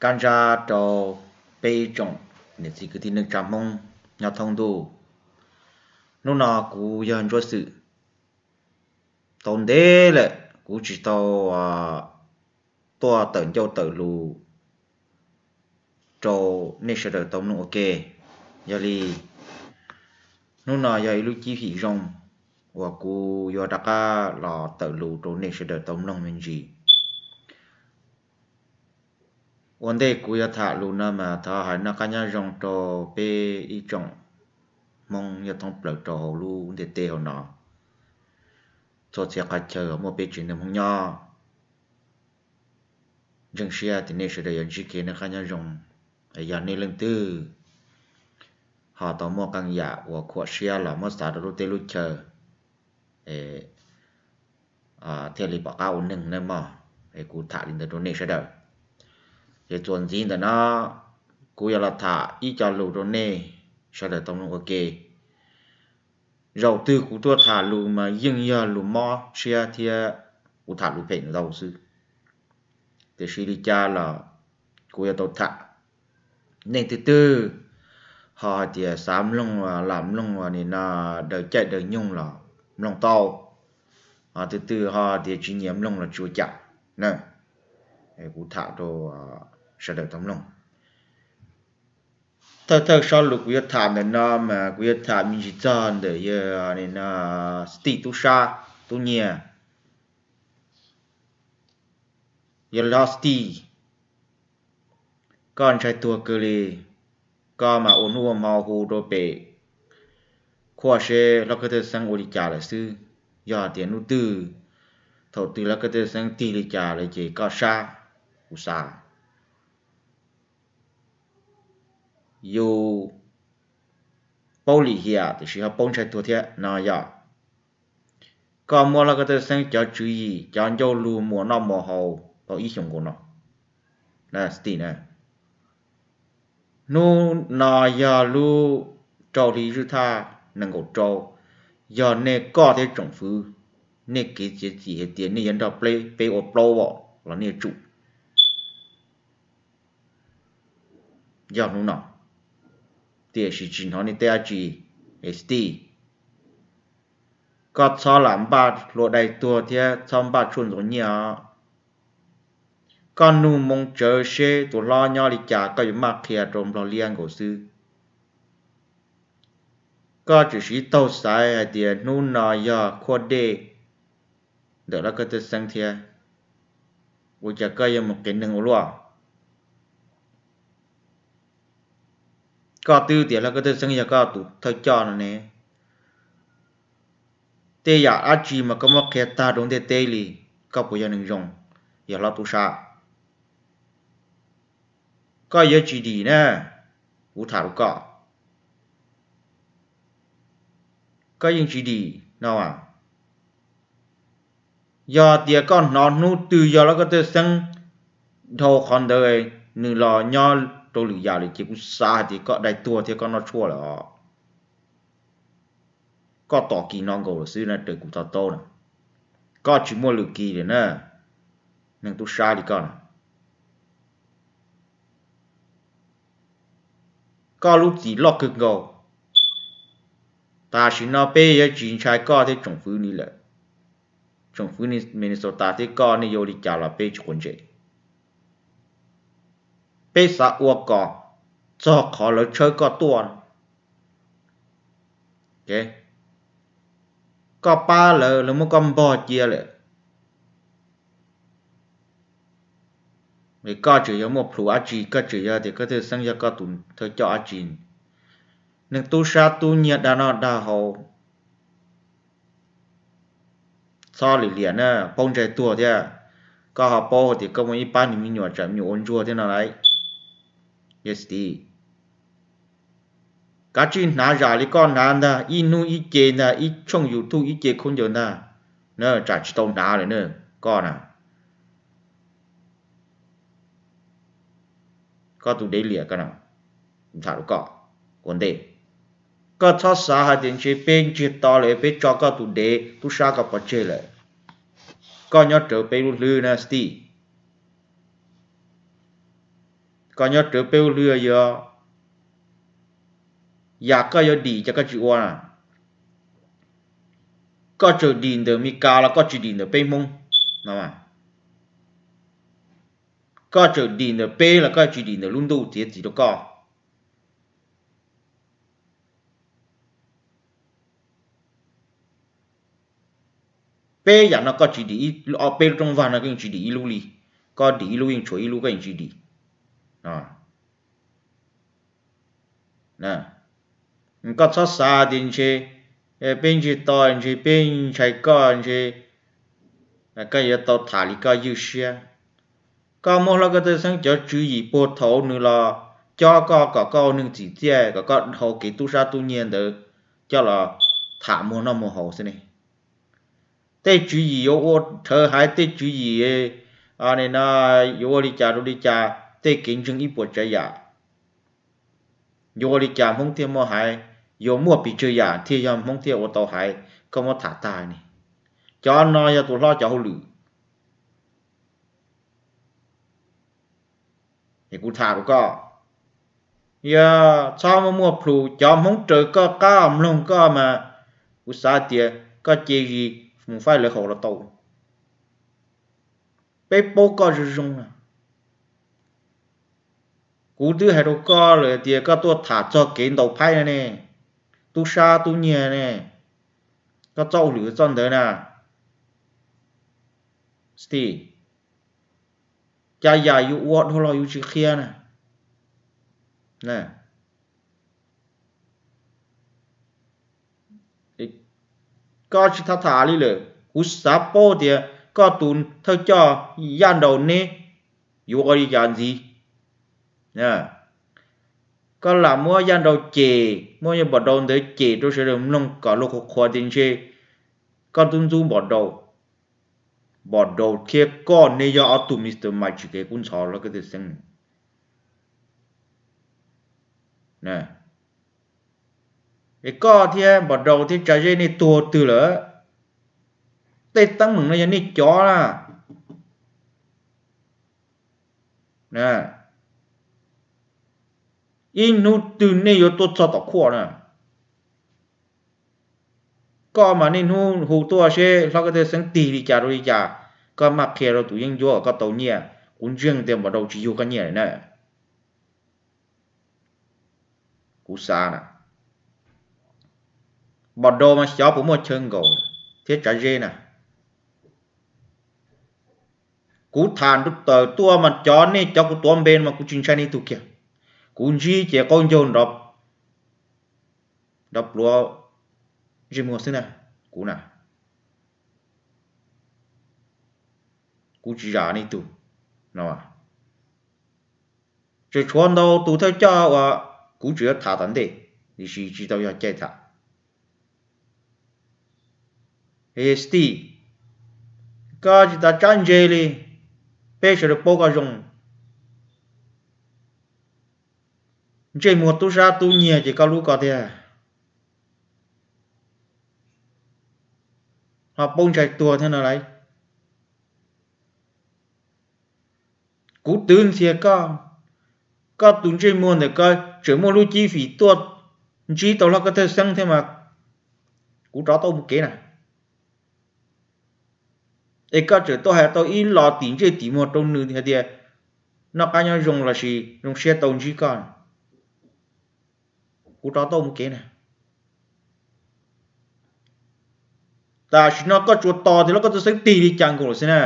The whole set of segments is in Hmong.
Kab ntsab rau peb ib tsoom niam txiv kwv tij neej tsa Hmoob nyob thoob ntuj. Hnub no kuv yog Ntsuab Xwm, tau ntev lawm kuv tsis tau tuaj tawm ncauj tawm lus rau nej sawv daws tau mloog ua ke. Yog li hnub no yog ib lub cib fim zoo uas kuv yuav rov qab los tawm lus rau nej sawv daws tau mloog me ntsis. Ua ntej kuv yuav tham lus no mas thov hais noj qab nyob zoo rau peb ib tsoom Hmoob nyob thoob plaws rau hauv lub ntiaj teb hauv no, txhua txhia qhov chaw muaj peb tsev neeg Hmoob nyob. Ntseeg siab tias nej sawv daws yuav ntsib kev noj qab nyob zoo. Yog nej leej twg ho tau muaj qee yam uas khuam siab los muab xav rau lub teb lub chaw thiaj li pom qab ua neeg nawb mog. Kuv tham li ntawd rau nej sawv daws. Ces txuas ntxiv ntawm no kuv yuav los tham ib co lus rau nej sawv daws tau mloog ua ke. Zaum twg kuv tuaj tham lus mas yeej yog lus mob siab thiab kuv tham lus phem ntau xwb. Tiam sis li cas los kuv yuav tau tham. Nej twg twg ho hais tias xav mloog lam mloog nim no daws caij daws nyoog los mloog tau, ho twg twg ho tias tsis nyiam mloog los tsis ua cas na. Kuv tham rau sawv daws tau mloog. Thawj thawj sob lus kuv yuav tham ntawm no mas kuv yuav tham me ntsis txog ntawm yog nim no Steve tub sab tub nyiag. Yog li Steve, koj ntshai tuag kawg li, koj mas ua hnub ua hmo hu rau pem khuaj seb hlob Kab Thawj Xeeb ua li cas lawm xwb. Yog tias hnub twg thaum twg hlob Kab Thawj Xeeb tig li cas lawm ces koj sab, kuv xav. Yus paub lim hiam tiam sis ho paub ntshai tuag thiab no yog koj muab hlob Kab Thawj Xeeb cov tswv yim cov ncauj lus muas noj muas haus tau ib xyoos nkaus no. Steve na, hnub no yog lub rau hli zwj thaj nees nkaum rau, yog nej koj thiab tsoom fwv, nej kev txiav txim hais tias nej yuav nrog peb ua plaub os los nej yuav tsum yog hnub no, tiam sis tsis hnov nej teb dab tsi. Steve, koj txhob lam npaj hlua dai tuag thiab txhob npaj tshuaj ntxuav nyiaj os. Koj nug moo tsawv seb tus hlob nyob li cas koj yuav maj qhia rau nplog liab nkaus xwb. Koj tseem siv taug xaiv hais tias hnub no yog khuaj dej ntawm hlob Kab Thawj Xeeb thiab, ua cas koj yuav mus qias neeg ua luaj? Koj twb tias hlob Kab Thawj Xeeb yog koj tus thawj coj no ne. Tej yam dab tsi mas koj muab qhia tag rau ntiaj teb li, koj puas yog neeg zoo, yog hlob tub sab? Koj yuav tsis dim na, kuv tham rau koj. Koj yeej tsis dim no as. Yog tias koj hnov hnub twg yog hlob Kab Thawj Xeeb dhau qhov ntawd, nws los nyob rau lwm yam lawm ces kuv xav hais tias koj dai tuag thiab koj noj tshuaj lawm os. Koj tos kis no nkaus lawm xwb na, raws kuv to taub na. Koj tsis muaj lwm kis lawm na, neeg tub sab li koj na. Koj lub txim loj kawg nkaus. Tam sim no peb yuav tsis ntshai koj thiab tsoom fwv ni lawm. Tsoom fwv Minnesota thiab koj nej yuav ua li cas los peb tsis quav ntsej. Peb xav ua kom txog qhov lawv tshawb koj tuaj. Koj pab lawv, lawv muab koj npog cia lawm. Koj tseem yuav muaj plhus dab tsi, koj tseem yuav tias Kab Thawj Xeeb yog koj tus thawj coj dab tsi? Neeg tub sab tub nyiag dag noj dag haus, txhob lim hiam na, paub ntshai tuag thiab. Koj ho paub tias koj muaj ib pab niag me nyuam tsam me nyuam ua ntsuag thiab no lauj. Yes, Steve. Kav tsij hnav zam li koj hnav ntag, ib hnub ib ce ntag, ib tshooj YouTube ib ce khaub ncaws ntag, na tsam tsis tau hnav lawm na, koj na. Koj tus dev liam ko na, kuv tham rau koj ua ntej. Koj txhob xav hais tias ntshe peb ntsiag to lawm peb tso koj tus dev tub sab ko pov tseg lawm. Koj nyob rawv peb lub hlwb na Steve. Koj nyob rawv peb lub hlwb yog, yam koj yuav dim ces koj tsis ua na. Koj tseem dim ntawm Meskas los koj tsis dim ntawm peb Hmoob no. Koj tseem dim ntawm peb los koj tsis dim ntawm lub ntuj txiav txim rau koj. Peb yam no koj tsis dim, peb lub rooj vag no koj yeej tsis dim ib lub li. Koj dim ib lub yeej tshuav ib lub koj yeej tsis dim. Koj txhob xav tias ntshe peb ntsej to ntshe peb ntshai koj ntshe koj yuav tau tham li koj ywj siab. Koj muab Hlob Koj Thawj Xeeb cov tswv yim puag thaum nws los cob koj kom koj ua neeg txim txiaj kom koj dhau kev tub sab tub nyiag ntawd coj los tham muag noj muag haus xwb ne. Tej tswv yim yuav ua rhawv haiv, tej tswv yim no yuav ua li cas rau li cas, tej kev ntseeg ib puas tsav yam, yuav ua li cas Hmoob thiaj muaj haiv, yuav muaj pes tsawg yam thiaj yog Hmoob thiaj ua tau haiv, koj muab tham tag ne. Cov no yog tus hlob cov hauj lwm. Es kuv tham rau koj, yog txhob muaj muaj plhus, cov Hmoob raws koj qab mloog koj mas kuv xav tias koj cia li mus faib lawv haus los tau. Peb paub koj zoo zoo na. Kuv twb hais rau koj lawm tias koj tuaj tham txog kev ntaus phaib no ne, tub sab tub nyiag ne, koj txoj hauj lwm txoj ntawd na. Xwb, cas yam yus ua dhau los yus tsis qhia na. Koj tsis tham tham li lawm, kuv xav paub tias koj tus thawj coj Yaj Nraus neb yuav ua li cas ntxiv. Koj lam muab Yaj Nraus cem, muab yawg Npom Daus ntawd cem rau sawv daws mloog kom luag qhuas qhuas tias ntshe koj ntxub ntxub Npom Daus. Npom Daus thiab koj neb yog ob tug Mister Magic kev kub ntxhov los koj twb xeeb. Es koj thiab Npom Daus thiab Tsav Zeb nej tuag twg lawm? Tej teeb meem no yog nej cov na. Ib hnub twg nej yuav tuaj txog tom khuaj na. Koj mas niaj hnub hu tuaj seb hlob koj tej xeeb tig li cas rau li cas, koj maj qhia rau tus yeeb ncuab kom koj tau nyiaj, kuv ntseeg tias Npom Daus tsis yug koj nyiaj lawm na. Kuv xav na, Npom Daus mas xyov puas muaj chaw nkaum thiab Tsav Zeb na. Kuv tham tawm tuaj mas cov nej cov kuv tuav npe mas kuv tsis ntshai nej tug kiag. Kuv ntsib ces qaub ncaug nrov pluav ntsej muag xwb na, kuv na. Kuv tsis zam nej tug no. Tseem tshuav ntau tus thawj coj uas kuv tseem yuav tham tom ntej, tiam sis tsis tau yog caij tham. Steve, koj tsis tas tsab ntse li, peb sawv daws paub koj zoo. Ntsej muag tub sab tub nyiag ces koj lub koj tiag, ho paub ntshai tuag thiab no lauj. Kuv twv ntxhias koj, koj tus ntsej muag ntawm koj tseem muaj lub cib fim tuaj ntsib tau hlob koj thawj xeeb thiab mas kuv rov tau mus kev na. Es koj tseem tuaj hais tau ib los tim ntsej tim muag rau nws hais tias noj qab nyob zoo lossis zoo siab tau ntsib koj. Kuv rov tau mus kev na. Tam sim no koj tsuas tos tias los koj twb xeeb tig li cas nkaus lawm xwb na.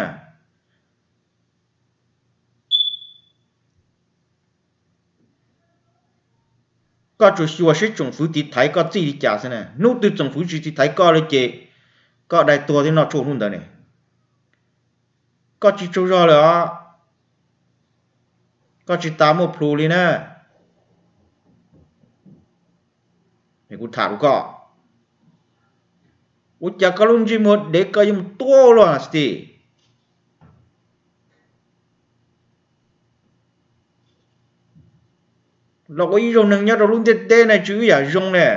Koj tsuas xyuas seb tsoom fwv tiv thaiv koj txij li cas xwb na. Hnub twg tsoom fwv tsis tiv thaiv koj li ces koj dai tuag thiab noj tshuaj hnub ntawd ne. Koj tsis tsaug zog lawm os. Koj tsis tas muaj plhus li na. Kuv tham rau koj, ua cas koj lub ntsej muag dev koj yuav mus tuaj luaj Steve? Los ua ib zaug neeg nyob rau lub ntiaj teb no tsis ib yam zoo ne.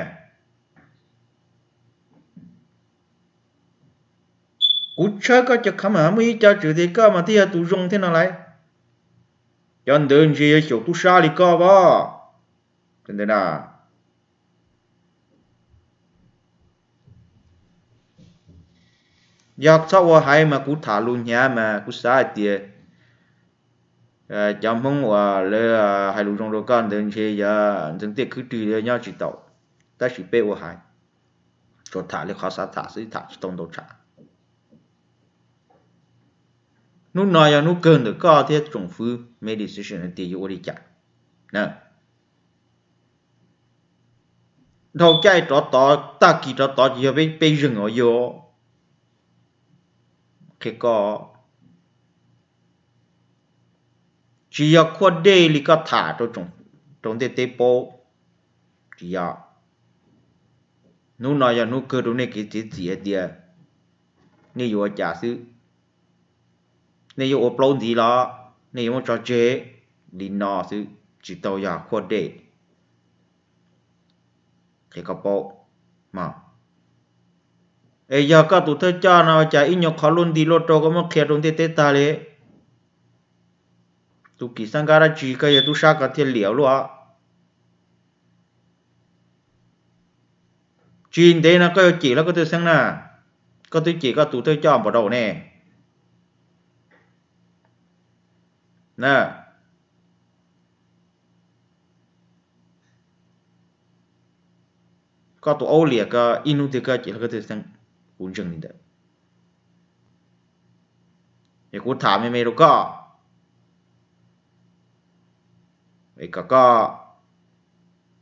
Kuv tshawb koj cov khav mam muaj ib co tswv tias koj mas thiaj yog tus zoo thiab no lauj. Cov ntawd ntshe yuav xyaum tub sab li koj pab. Ntawd na, yog txhob ua haiv mas kuv tham lus hnyav mas kuv xav hais tias cov Hmoob uas lawv hais lus zoo rau koj ntawd ntshe yog ntxeev tiaj khwb rwg nyob tsis tau. Tab sis peb ua haiv, tsuas tham li qhov xav tham xwb, tham tsis tau ntau tsam. Hnub no yog hnub kawg ntawm koj thiab tsoom fwv make decision hais tias yuav ua li cas. Dhau caij rov tod, tag kis rov tod ces yog peb peb zeeg os yog. Qhia koj, tsis yog khuaj dej li koj tham rau ntiaj teb paub, tsis yog. Hnub no yog hnub kawg rau nej kev txiav txim hais tias nej yuav ua cas xwb. Nej yuav ua plaub ntxiv los nej yuav muab tso tseg li no xwb, tsis tau yog khuaj dej. Qhia koj paub, es yog koj tus thawj coj no cas ib nyuag qhov luaj nti luaj rau koj muab qhia rau ntiaj teb tag li. Tus kim xab nkab dab tsi koj yog tub sab koj thiaj liam luaj. Tsis ntev no koj yuav cem hlo koj twj xeeb na, koj twb cem koj tus thawj coj npaum rau ne. Na, koj tus aub liam ko ib hnub twg koj cem hlo koj twj xeeb, kuv ntseeg li ntawd. Es kuv tham me me rau koj, es kom koj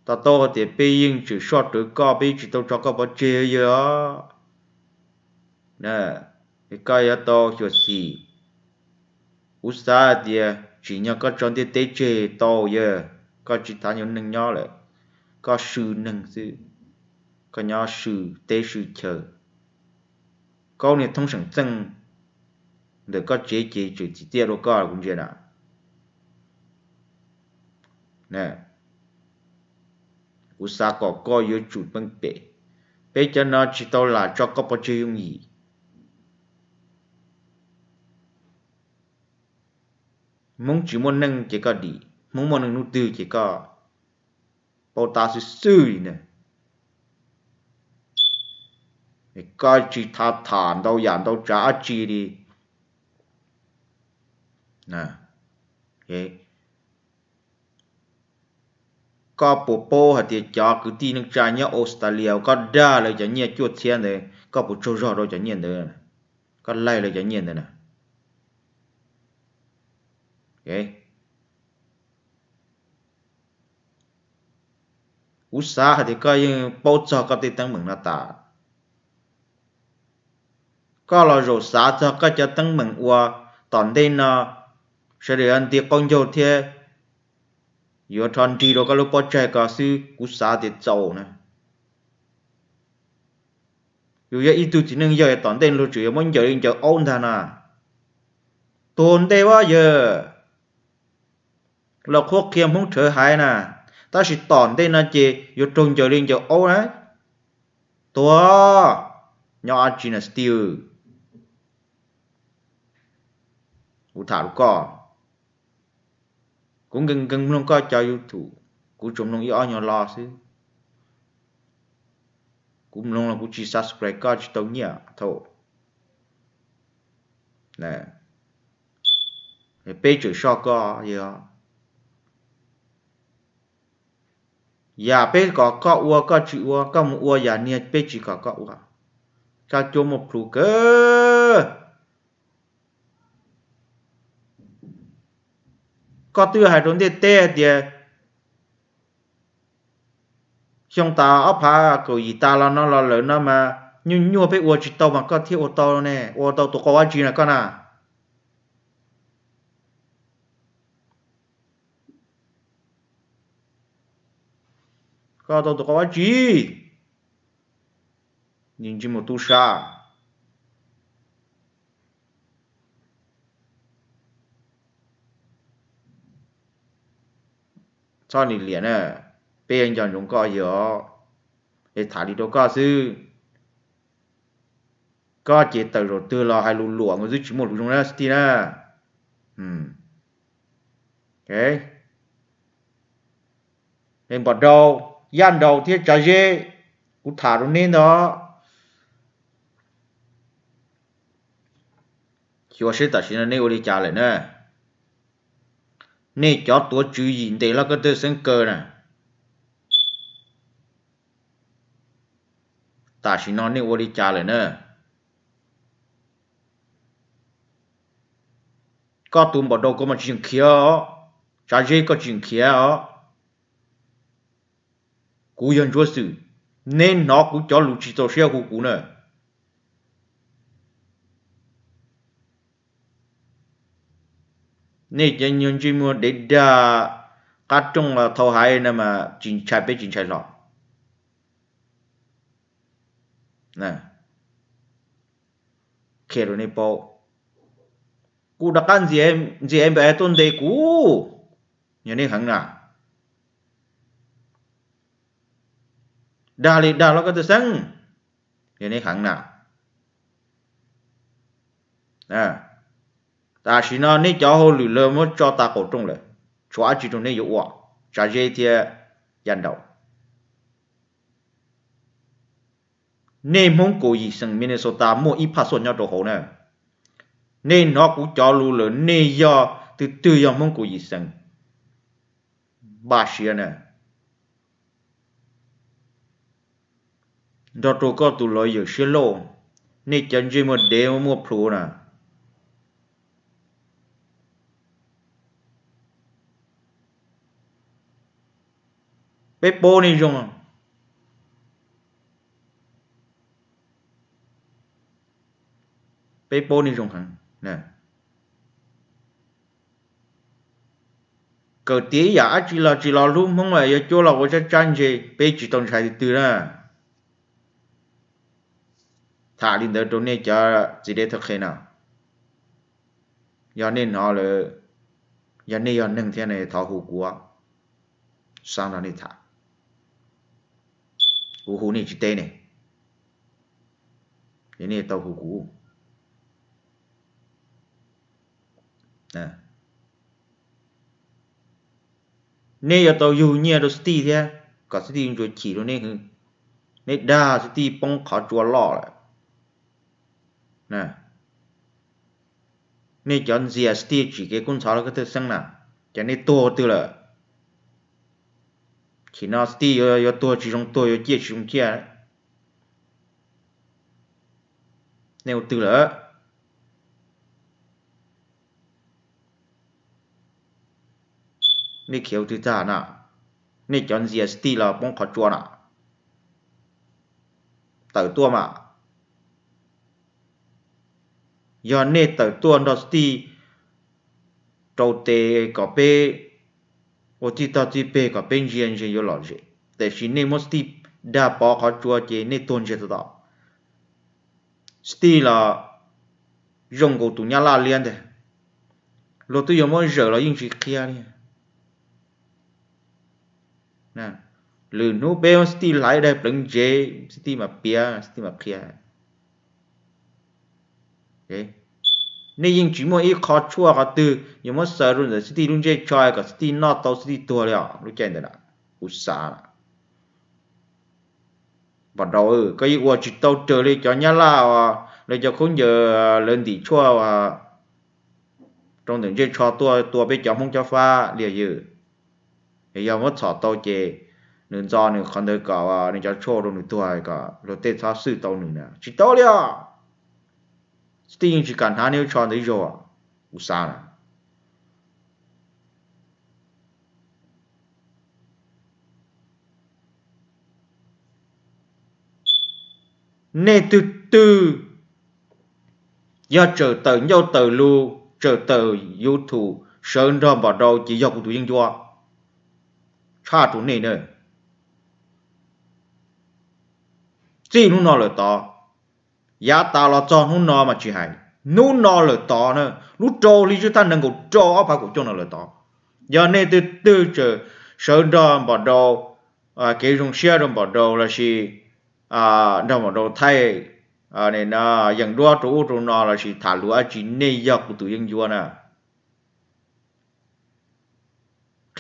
to taub hais tias peb yeej tseem soj rawv koj, peb yeej tsis tau tso koj pov tseg yawg os. Koj yuav tau xyuam xim. Kuv xav hais tias tsim nyog koj tso ntiaj teb tseg tau yawg, koj tsis thav nyuag neeg nyob lawm, koj swm neeg xwb, koj nyob swm teb swm chaw. Koj niag thoob seem txeej ntawm koj tsev ces tseem txim txiaj dua koj kuv ntsia na. Kuv xav kom koj yuav tsum peeb pem. Peb cov no tsis tau lam tso koj pov tseg yooj yim. Hmoob tsis muaj neej ces koj dim, Hmoob muaj neej hnub twg ces koj paub tab xwb xwb li ntag. Koj tsis thav tham ntau yam ntau tsav dab tsi li. Koj puas paub hais tias cov kwv tij neej tsa nyob Australia uas koj dag lawv cov nyiaj cuaj txhiab ntawd, koj puas tsaug zog rau cov nyiaj ntawd? Koj laig lawv cov nyiaj ntawd na. Kuv xav hais tias koj yeej paub txog koj tej teeb meem no tas. Koj los zaum xav txog koj cov teeb meem uas tom ntej no sawv daws yuav nti qaub ncaug thiab yuav rho nrig rau koj lub pob tsaig ko xwb, kuv xav tias txaus na. Yus yog ib tug txiv neej yawg tom ntej luag tseem yuav muab ncaws li ncaws aub ntag na. Tuag ntej ua yawg, los qhuab qhia Hmoob rhawv haiv na, tab sis tom ntej no ces yuav raug ncaws li ncaws aub na. Tuag, nyob dab tsi na still. Kuv tham rau koj, kuv nkees nkees mloog koj cov YouTube, kuv tsuas mloog ib ob nyuag lo xwb. Kuv mloog los kuv tsis subscribe koj tsis tau nyiaj thaum. Peb tseem soj koj yog. Yam peb kom koj ua koj tsis ua, koj mus ua yam niag peb tsis kom koj ua. Koj cuab muaj plhus kawg. Koj twb hais rau ntiaj teb hais tias xyoo tas ob phav kaum yim tas los no los lawm no mas nyuaj nyuaj peb ua tsis tau mas koj thiaj ua tau ne, ua tau tus qau dab tsi na koj na? Koj tau tus qau dab tsi? Ntsej muag tub sab. Txhob nim liam na, peb yeej nco ntsoov koj yog, es tham li rau koj xwb. Koj ces tawm zaum twg los hais lus luam nkawd twb tsis muaj lus zoo na xwb na. Npam Daus, Yaj Nraus thiab Tsav Zeb, kuv tham rau neb ntag. Xyuas seb tam sim no nej ua li cas lawm na. Nej cov tuav tswv yim ntes Hlob Kab Twj Xeeb kaw na, tam sim no nej ua li cas lawm na? Koj tus Npam Daus koj mas tsis tseem khiav os, Tsav Zeb koj tsis tseem khiav os. Kuv yog Ntsuab Xwm, neb hnov kuv cov lus tsis txaus siab hu kuv na. Nej cov nyuag ntsej muag dev dag, qab rooj los thau haiv no mas tsis ntshai peb tsis ntshai hlo. Qhia rau nej paub, kuv rov qab ntxias npam tuaj ntes kuv, yog nej heev na. Dag li dag Hlob Kab Twj Xeeb, yog nej heev na. Tam sim no nej cov hauj lwm lawv muab tso tas qaum rooj lawm, tshuav dab tsi rau nej yuav ua, Tsav Zeb thiab Yaj Nraus? Nej Hmoob kaum yim xeem Minnesota muaj ib phaj xuaj nyob rau hauv na. Nej hnov kuv cov lus lawm, nej yog twg twg yog Hmoob kaum yim xeem, npaj siab na. Nrog rau koj tus lawyer siab lauj, nej cov ntsej muag dev muaj plhu na. Peb paub nej zoo, peb paub nej zoo heev. Kawm tiav ib yam dab tsi los tsis los hlub Hmoob, yuav cuab los ua tsab tsab ntse, peb tsis tau ntshai twg twg na. Tham li ntawd rau nej cov txiv deb thawj qhe no, yog nej hnov lawm, yog nej yog neeg thiab ne thov hu kuv, xav nrog nej tham. Kuv hu nej tsis teb ne, es nej tau hu kuv. Nej yuav tau yug nyiaj rau Steve thiab, kom Steve ntsuas chim rau nej. Nej dag Steve poob qhov tsua loj lawm. Nej cov ntxias Steve tsim kev kub ntxhov Hlob Kab Twj Xeeb na, ces nej tuag twg lawm? Chim no Steve yuav tuag tsis zoo tuag, yuav ciaj tsis zoo ciaj. Nej ua twg lawm? Nej khiav ua twg tag na? Nej cov ntxias Steve los poob qhov tsua na, tawm tuaj mas. Yog nej tawm tuaj nrog Steve rau tes kom peb ua txij tog txij peg kom peb ntsia ntsia yuav lom zem, tiam sis nej muab Steve dag pov qhov tsua ces nej tuag ntsiag to to. Steve los zoo nkaus tus nyab laj liab ntag, luag twb yuav muab zawm los yeej tsis qhia li. Lwm hnub peb muab Steve hlais daig pleev ntsev, Steve mam piav, Steve mam qhia. Nej yeej tsis muaj ib qho tshuaj qhov twg yuav muab xaws rau ntawm Steve lub ntsej tsho kom Steve noj tau Steve tuag li os lub caij ntawd na, kuv xav na. Npam Daus, koj yeej ua tsis tau raws li cov nyab laj uas lawv cov khaub ncaws lawv ntim tshuaj uas rau ntawm ntsej tsho tuaj tua peb cov Hmoob cob fab li os. Yog muab txhom tau ces nws ntxo nws qhov ntawd kom nws cov tshuaj rau nws tuag kom luag tej txhob xwj tau nws na, tsis tau li os. Steve yeej tsis kam hnav nej lub tsho ntawd ib zaug, kuv xav na. Nej twg twg yog tsawm tawm ncauj tawm lus, tsawm tawm YouTube sawv nrog Npam Daus ces yog kuv tus yeeb ncuab. Tshaj rau nej na. Txij hnub no lawm tod, yav tas los txog hnub no mas tsis hais, hnub no lawm tod na, lub rau hli tsib thaj nees nkaum rau ob phav kaum cuaj no lawm tod, yog nej twg twg tseem sawv nrog Npam Daus, kev zoo siab rau Npam Daus lossis nrog Npam Daus thaij yeem duab rau ub rau no lossis tham lus dab tsi, nej yog kuv tus yeeb ncuab na.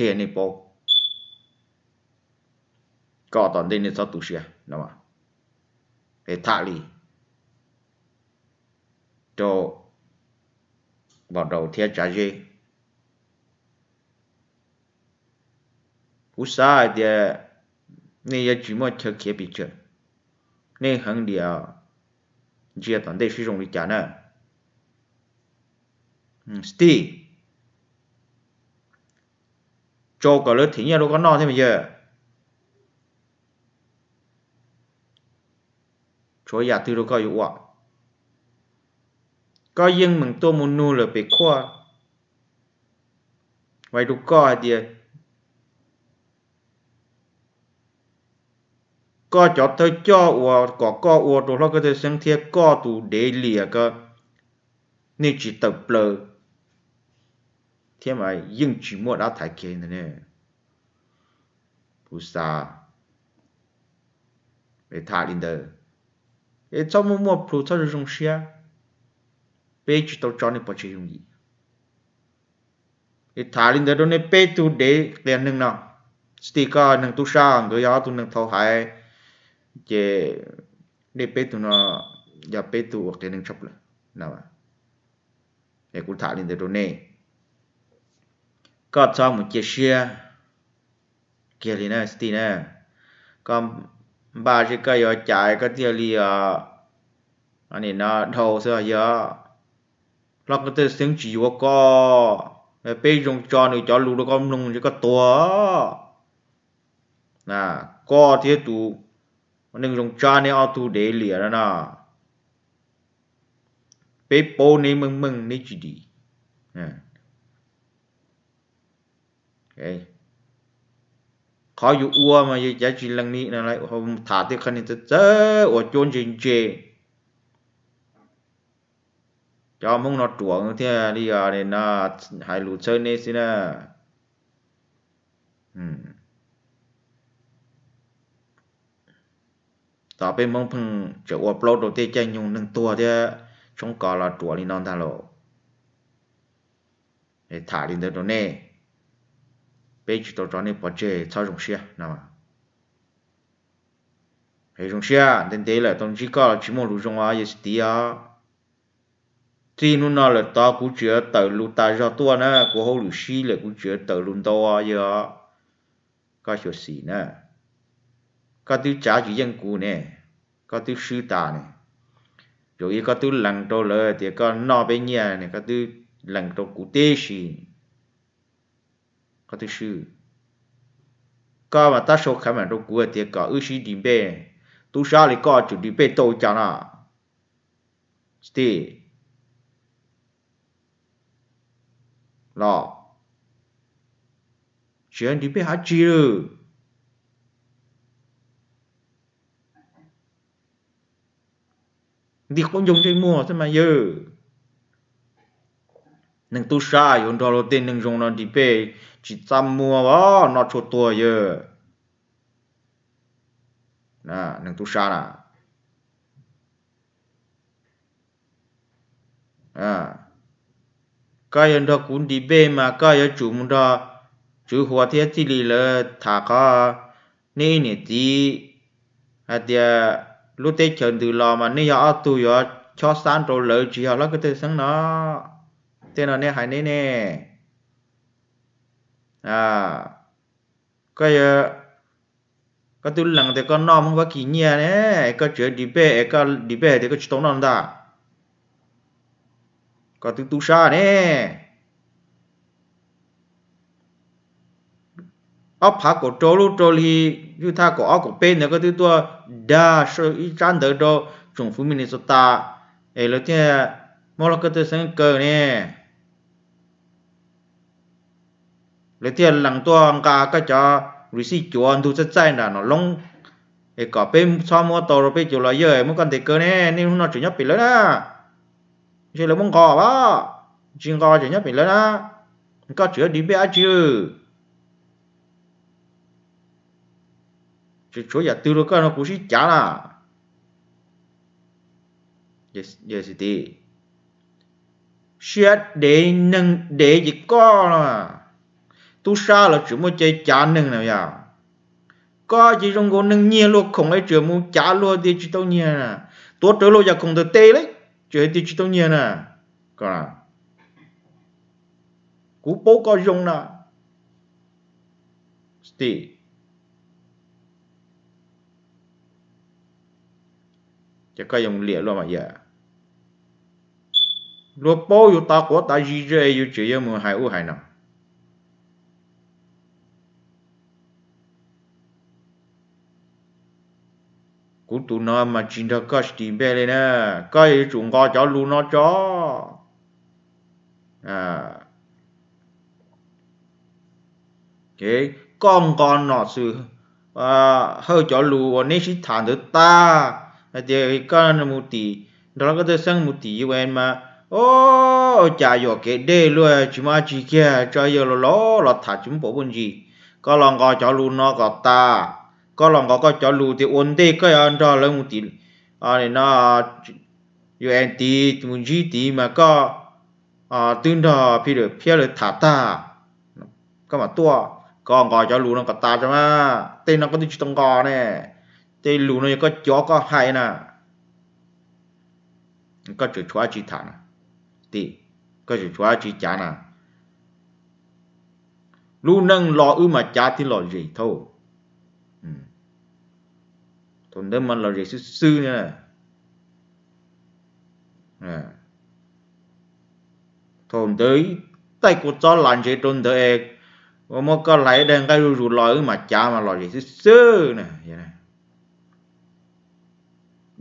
qhia nej paub, kom tom ntej nej txhob tu siab no. Es tham li rau Npau Daus thiab Tsav Zeb. Kuv xav hais tias nej yuav tsis muaj chaw khiav pes tsawg, nej heev diam, ntsia tom ntej seb zoo li cas na. Steve, tso kom lawv them nyiaj rau koj noj thiab mas yawg. Tshuav yam twg rau koj yuav ua? Koj yeej meem tuaj mus nug lawm pem khuaj. Hais rau koj hais tias koj cov thawj coj uas kom koj ua rau Hlob Kab Thawj Xeeb thiab koj tus dev liam ko, nej tsis tawm plaws thiab mas yeej tsis muaj dab thaiv kiag li ntawd ne. Kuv xav, es tham li ntawd, es txhob muaj muaj plhus, txhob zoo zoo siab, peb tsis tau tso nej pov tseg yooj yim. Es tham li ntawd rau nej peb tug dev qias neeg no, tsis tij koj neeg tub sab nkawd yog ob tug neeg thaum hais, ces nej peb tug no yog peb tug uas qias neeg tshaj plaws. Es kuv tham li ntawd rau nej, koj txhob mus cia siab kiag li na tij na. Koj npaj seb koj yuav cas koj thiaj li, nim no dhau xwb yog. Hlob Kab Thawj Xeeb tsis yuav koj, peb zoo tso nws cov lus rau koj mloog ntshe koj tuag. Koj thiab tus neeg Zoov Tsab neb ob tug dev liam no na, peb paub neb meej meej neb tsis dim. Qhov yus ua mas yus cav tsis lees li, tham tej qhov niag txawv txawv uas cuab ntse ntse. Cov Hmoob no ruam thiaj li no hais lus txhawb neb xwb na. Tos peb Hmoob pheej tseem ua plaub rau tej caij nyoog neeg tuag thiab tshoob kos los ruam li no ntag lauj. Tham li ntawd rau nej, peb tsis tau tso nej pov tseg, txhob zoo siab no. Zoo siab ntev ntev lawm tau ntsib koj los tsis muaj lus zoo os yawg Xis Tiv os. Txij hnub no lawm tod kuv tsis tawm lus tas zog tuaj na, kuv hauj lwm sib lawm kuv tsis tawm lus ntau os yawg. Koj xyuam xim na, koj twb tsav tsis yeej kuv ne, koj twb swb tas ne. Zaum ib koj twb lees rau lawv tias koj noj peb nyiaj ne, koj twb lees rau kuv tib si, koj twb swb. Koj mas tab sau khav mam rau kuv tias kom wb sib debate, tub sab li koj tsum debate tau cas no. Tij los tsis debate dab tsi lawm. Nti qaub ncaug ntsej muag xwb mas yawg. Neeg tub sab yuav nrog luag tej neeg zoo no debate tsis txaj muag os, noj tshuaj tuag yawg. Neeg tub sab na, koj yuav nrog kuv debate mas koj yuav tsum mus nrog Tswv Huas thiab Txij Lis lawv tham qhov nej ib niam txiv hais tias lub teb chaws ntws los mas nej yog ob tug yuav chob xab rau lawv tsis yog Hlob Kab Thawj Xeeb no. Tej no nej hais neb ne. Koj, koj twb lees tias koj noj Hmoob Fab Kis nyiaj ne, koj tseem debate es koj debate hais tias koj tsis tau noj ntag. Koj twb tub sab ne. Ob phav kaum rau lub rau hli, ywj thaj kaum ob kaum peb ntawd koj twb tuaj dag ib tsab ntawv rau tsoom fwv Minnesota es lawv thiaj muab Hlob Kab Thawj Xeeb kaw ne. Lawv thiaj lees tuaj nqa koj cov receipt cuav ntug txaij txaij nram Nom Loob es kom peb txhob muab tau rau peb cov lawyer muab koj ntes kaw ne. Nej hnub no tseem nyob pem lawv na, ntshe lawv muab nqos as, tsis nqos tseem nyob pem lawv na. Koj tseem debate dab tsi? Tseem tshuav yam twg rau koj no kuv sib cav na. Siab dev neeg dev ces koj no, tub sab los tseem muaj cai cav neeg na yog. Koj ces zoo nkaus neeg nyiag luag khoom es tseem mus cav luag tias tsis tau nyiag na. Tuav rawv luag yam khoom ntawm tes li, tseem hais tias tsis tau nyiag na. Kuv paub koj zoo na. Ces koj yuav liam luaj mas yog luag paub yus tas quav tas zis es yus tseem yuav mus hais ub hais no. Kuv tus no mas tsis nrog koj sib npe li na, koj yuav tsum nqos cov lus no tso. Koj nqos nom xwm hawj cov lus uas neb sib tham ntawd tag, hais tias koj mus tim, nrog koj tej xeeb mus tim U N mas, o, cas yuam kev dej luaj tsis muaj dab tsi kiag, tso yawg laus laus los tham tsis muaj pom muaj ntsis. Koj los nqos cov lus no kom tas, koj los nqos koj cov lus tias ua ntej koj yuav nrog lawv mus tim no U N tid mus ntsib tid mas koj twb nrog Peter Phiab lawv tham tag, koj mam tuaj, koj nqos cov lus no kom tas tso mas. Tej no koj twb tsis tau nqos ne, tej lus no yog koj cov koj hais na. Koj tseem tshuav dab tsi tham na, koj tseem tshuav dab tsi cav na. Lub neej los wb mas cav thiab lom zem thauj. Thaum ntawd mas lom zem xwb xwb na. Thaum ntawd taij kua txob las ntsev rau ntawd es muab koj hlais daig nqaij zuj zus los wb mas cav mas lom zem xwb xwb na.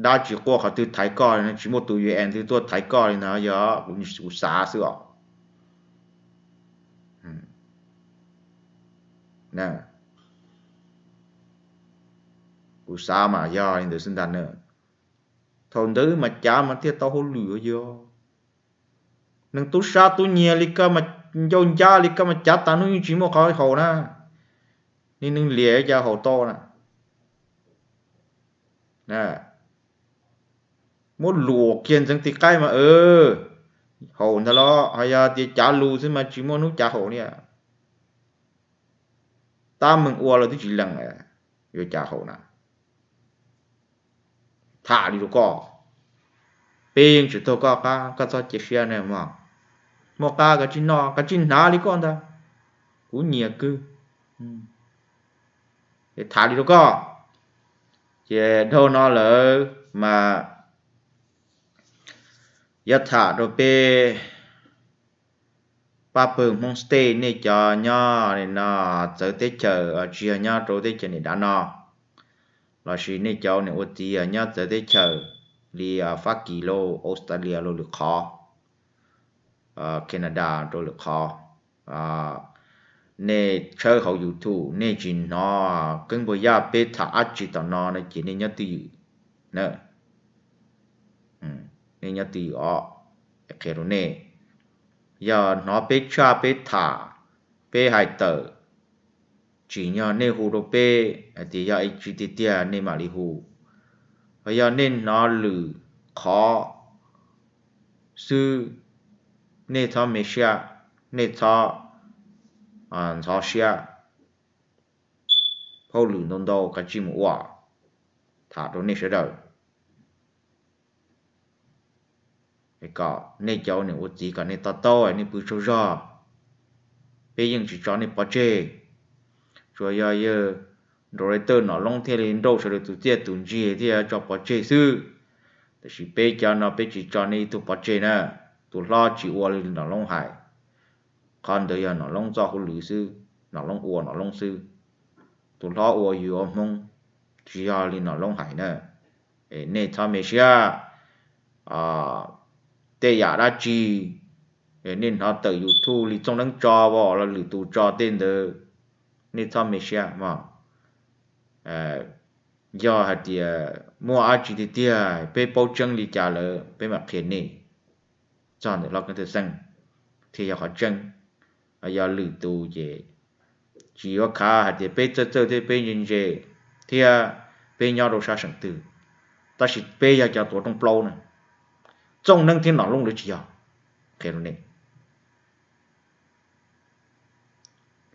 Dab tsi quaj qhov twg thaiv koj li, tsis muaj tus U N twg tuaj thaiv koj li ntag, yog kuv xav xwb os. Kuv xav mas yog li ntawd xwb ntag na. Thaum ntawd mas cav mas thiaj tau hauj lwm yog. Neeg tub sab tub nyiag li koj mas, ncauj ncab li koj mas cav tas hnub yeej tsis muaj qhov haum na. Niag neeg liam cas haum tau na. Muab luam kiag ntxeev tis qaib mas haum ntag los ho yog tias cav lus xwb mas tsis muaj hnub cav haum li. Tab meeg ua los twb tsis lees, yuav cas haum na. Tham li rau koj, peb yeej tsis taug koj qab, koj txhob cia siab na mog. Muaj qab kav tsij noj kav tsij hnav li koj ntag, kuv nyiam kawg. Tham li rau koj, ces dhau no lawm mas yuav tham rau peb pab pawg Hmoob State, nej cov nyob no txawv teb chaws tsis yog nyob rau teb chaws niam dav no, lossis nej cov niam ua txiv nyob txawv teb chaws li Fab Kis los Australia los lwm qhov, Canada rau lwm qhov, nej tshawb hauv YouTube nej tsis hnov Keeb Npauj Yaj peb tham dab tsi tom no no ces nej nyob twj ywm na. Nej nyob twj ywm os, qhia rau nej, yog hnov peb tshaj peb tham, peb hais tawm, tsim nyog nej hu rau peb hais tias yog ib tsi tiag tiag nej mam li hu. Ho yog nej hnov lwm qhov xwb, nej txhob me siab, nej txhob ntxhov siab. Hauj lwm ntau ntau kav tsij mus ua, tham rau nej sawv daws. Kom nej cov niam ua txiv kom nej to taub, nej pw tsaug zog. Peb yeej tsis tso nej pov tseg, tsuas yog yawg Director Nom Loob thiaj li nrauj sawv daws tus txiaj tus ntsig thiaj tso pov tseg xwb. Tab sis peb cov no peb tsis tso nej ib tug pov tseg na. Tus hlob tsis ua li Nom Loob hais, qhov ntawd yog Nom Loob txoj hauj lwm xwb, Nom Loob ua Nom Loob xwb. Tus hlob ua yus ua Hmoob, tsis yog li Nom Loob hais na. Nej txhob me siab, tej yam dab tsi nej hnov tawm YouTube li Txooj Neeb tso los lwm tus tso tej ntawd, nej txhob me siab mog. Yog hais tias muaj dab tsi tiag tiag peb paub tseeb li cas lawm peb mam qhia nej, txog ntawm Hlob Keeb Thawj Xeej thiaj yog qhov tseeb. Yog lwm tus ces tsis yuav khav hais tias peb txawj txawj thiab peb ntse ntse thiab peb nyob rau sab seem twg, tab sis peb yog cov tuav rooj plaub na. Txooj Neeb thiab Nom Loob lawv tsis yog, qhia rau nej.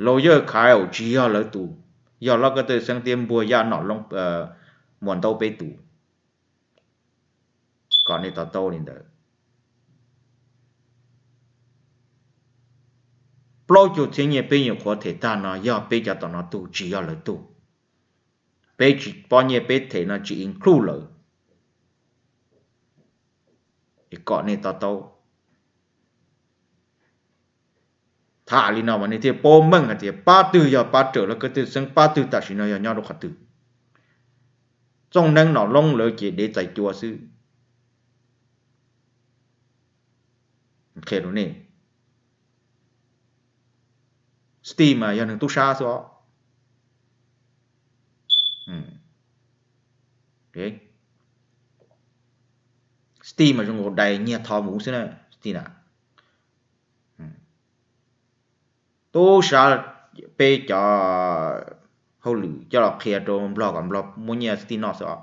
Lawyer Khaus tsis yog lawv tus, yog Hlob Kab Tawj Xeeb thiab Npuag Yaj Nom Loob, Muas Ntaub peb tus. Kom nej to taub li ntawd. Plaub caug txhiab nyiaj peb nyuam qhuav them tag no yog peb cov tom no tug, tsis yog lawv tug. Peb tsis pob nyiaj peb them no tsis include lawv. Es kom nej to taub. Tham li no mas nej thiaj paub meej hais tias pab twg yog pab rawm Hlob Kab Tawj Xeeb, pab twg tam sim no yog nyob rau qhov twg. Txooj Neeb Nom Loob lawv ces dev txais cua xwb. Qhia rau nej, Steve mas yog neeg tub sab xwb os. Steve mas zoo nkaus dais nyiag tho muv xwb na, Steve na. Tub sab, peb cov hauj lwm coj los qhia rau Nplog kom Nplog muab nyiaj Steve noj xwb os.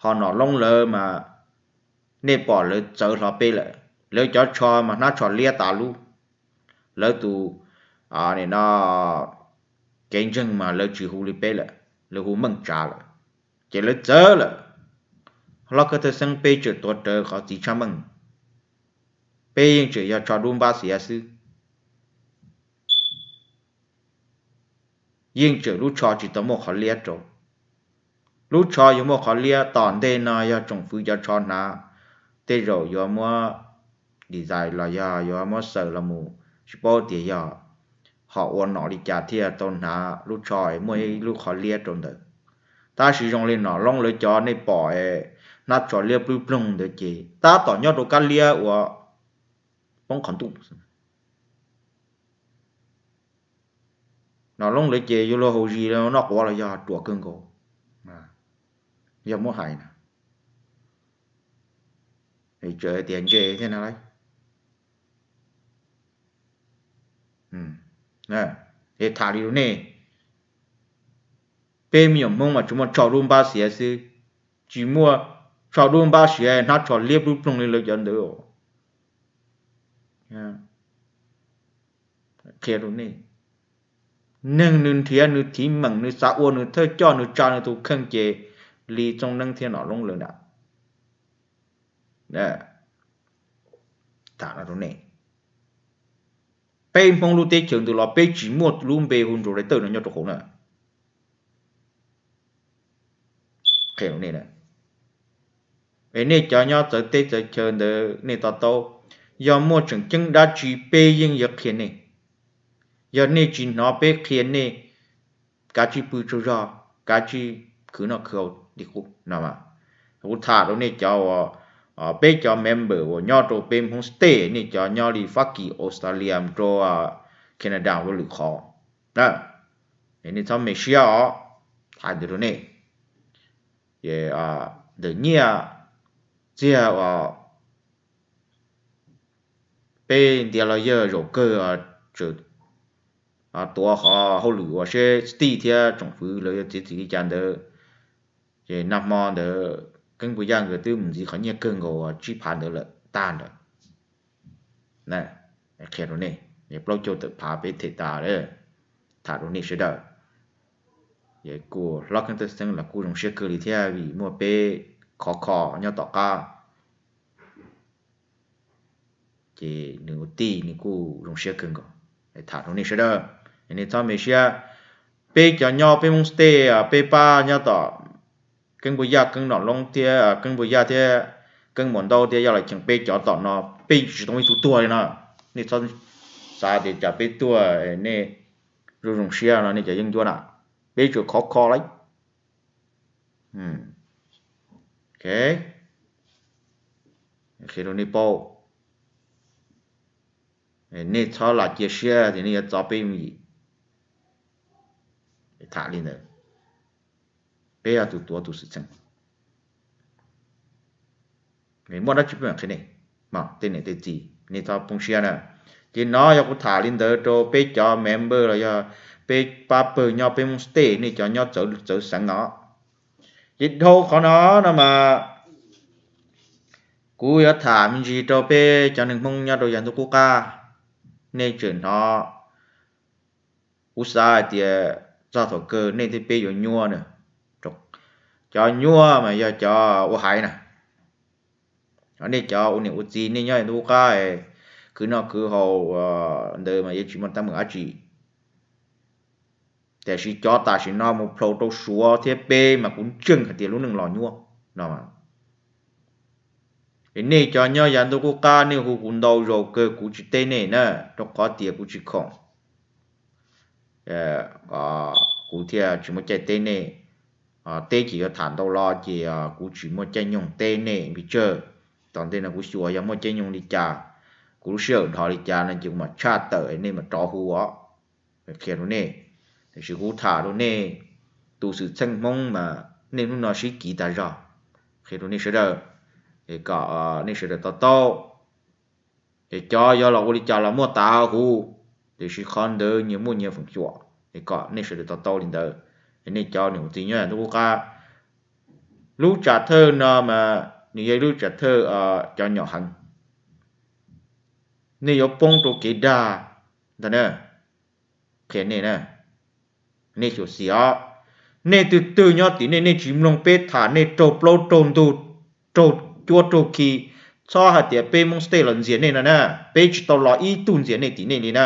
Ho Nom Loob lawv mas nej pom lawv txawv hlo peb lawm, lawv cov tsho mas hnab tsho liab tas lub. Lawv tus, no, kev ntseeg mas lawv tsis hu li peb lawm, lawv hu meej tsav lawm, ces lawv txawv lawm. Hlob Kab Tawj Xeeb peb tseem tuav rawv qhov txiv tshaj meej, peb yeej tseem yog tsho dub npab xiav xwb. Yeej tseem lub tsho tsis tau muaj qhov liab rau. Lub tsho yuav muaj qhov liab tom ntej no yog tsoom fwv cov tsho hnav, tej zaum yuav muab design los yog yuav muab xaws los mus, tsis paub tias yog ho ua nom li cas thiaj tau hnav lub tsho es muaj ib lub qhov liab rau ntawd. Tab sis zoo li Nom Loob lawv cov nej pom es hnab tsho liab plub ploog ntawd ces tab tom nyob rau kab liab uas poob qhov ntuj. Nom Loob lawv ces yuav luag haus zis noj quav los yog ruam kawg nkaus, yog muab hais na. Tseem tias ntse thiab na lauj. Es tham li rau nej, peb me nyuam Hmoob mas tsuas muaj tsho dub npab xiav xwb, tsis muaj tsho dub npab xiav hnab tsho liab plub ploog li lawv cov ntawd. Qhia rau nej, neeg nws nrhiav nws thim meem, nws xav ua nws thawj coj, nws tsa nws tus kheej ces li Txooj Neeb thiab Nom Loob lawv ntawd. Tham no rau nej, peb Hmoob lub teb chaws ntawd los peb tsis muaj lub npe hu nrau li tawj no nyob rau hauv na. Es nej cov nyob txawv teb txawv chaw ntawd nej to taub, yog muaj tseem ceeb dab tsi peb yeej yuav qhia nej. Yog nej tsis hnov peb qhia nej, kav tsij pw tsaug zog, kav tsij khwv noj khwv haus li qub no. Kuv tham rau nej cov uas, peb cov member uas nyob rau peb Hmoob state, nej cov nyob li Fab Kis, Australia, rau Canada ua lwm qhov, nej txhob me siab os. Tham ntawd rau nej, ntawm nyiaj txiag uas peb ntiav los yawg zaum kawg tuav qhov hauj lwm uas seb Steve thiab tsoom fwv lawv yuav txiav txim li cas ntawd, ces nag hmo ntawd Keeb Puas Yaj nkawd twb mus ntxiv qhov nyiaj kawg nkaus uas tsib phav ntawd lawm tag nrho. Qhia rau nej, plaub caug tawm phav peb them tas lawm. Tham rau nej sawv daws, es kuv Hlob Keeb Tawj Xeeb los kuj zoo siab kawg li thiab vim muaj peb khov kho nyob tom qab, ces nws ua tij nws kuj zoo siab kawg nkaus. Tham rau nej sawv daws, nej txhob me siab. Peb cov nyob peb Hmoob state, peb pab nyob tom Keeb Puas Yaj, Keeb Nom Loob thiab, Keeb Puas Yaj thiab Keeb Muas Ntaub thiab Yaj Los Cheem, peb cov tom no peb tsis tau ib tug tuag li no. Nej txhob xav tias cas peb tuag nej zoo zoo siab no nej cov yeeb ncuab na, peb tsuas khov kho lawm. Qhia rau nej paub, nej txhob lam cia siab tias nej yuav txov peb yooj yim. Tham li ntawd, peb yog tus tuav tus xwm txheej. Muaj dab tsi peb mam qhia nej, tej niam tej txiv nej txhob poob siab na. Ces no yog kuv tham li ntawd rau peb cov member los yog peb pab pawg nyob peb Hmoob state, nej cov nyob txawv xeev no. Ces dhau qhov no no mas kuv yuav tham me ntsis rau peb cov neeg Hmoob nyob rau yav ntuj qub qab. Nej tseem hnov Kuv xav hais tias txog thaum kawg nej thiab peb yuav nyuaj na. Cov nyuaj mas yog cov ua haiv na. Nej cov ua niam ua txiv, nej nyob ntuj qub qab, khwv noj khwv haus ntawd mas yeej tsis muaj teeb meem dab tsi. Tiam sis cov tam sim no mus plhau rau Suav thiab peb mas kuv ntseeg hais tias lub neej los nyuaj no. Es nej cov nyob yav ntuj qub qab nej hu kuv ntau zaus kawg kuv tsis teb nej na, rau qhov tias kuv tsis khoom. Kuv thiaj tsis muaj caij teb nej. Teb ces yuav tham ntau los ces kuv tsis muaj caij nyoog teb nej npis tsawg. Tom ntej no kuv xyuas yog muaj caij nyoog li cas, kuv lub sij hawm dhos li cas no ces kuv mam tshaj tawm nej mam rov hu os. Qhia rau nej, tiam sis kuv tham rau nej tus xwm txheej Hmoob mas nej hnub no sib kiv tas zog. Qhia rau nej sawv daws, es kom nej sawv daws to taub. Es cov yuav los ua li cas los muaj tas huv, tiam sis qhov ntawd nyias muaj nyias feem xyuam, es kom nej sawv daws to taub li ntawd. Es nej cov niam txiv nyob ntuj qub qab, lub tsam thawj no mas nws yog lub tsam thawj cov nyom heev. Nej yuav poob rau kev dag ntag na. Qhia nej na, nej xyuam xim os. Nej twg twg nyob tim nej, nej tsis mloog peb tham, nej raug plaub raug ntug, raug cuab raug khi, txhob hais tias peb Hmoob State los ntxias nej no na. Peb tsis tau los ib tug ntxias nej tim nej li na.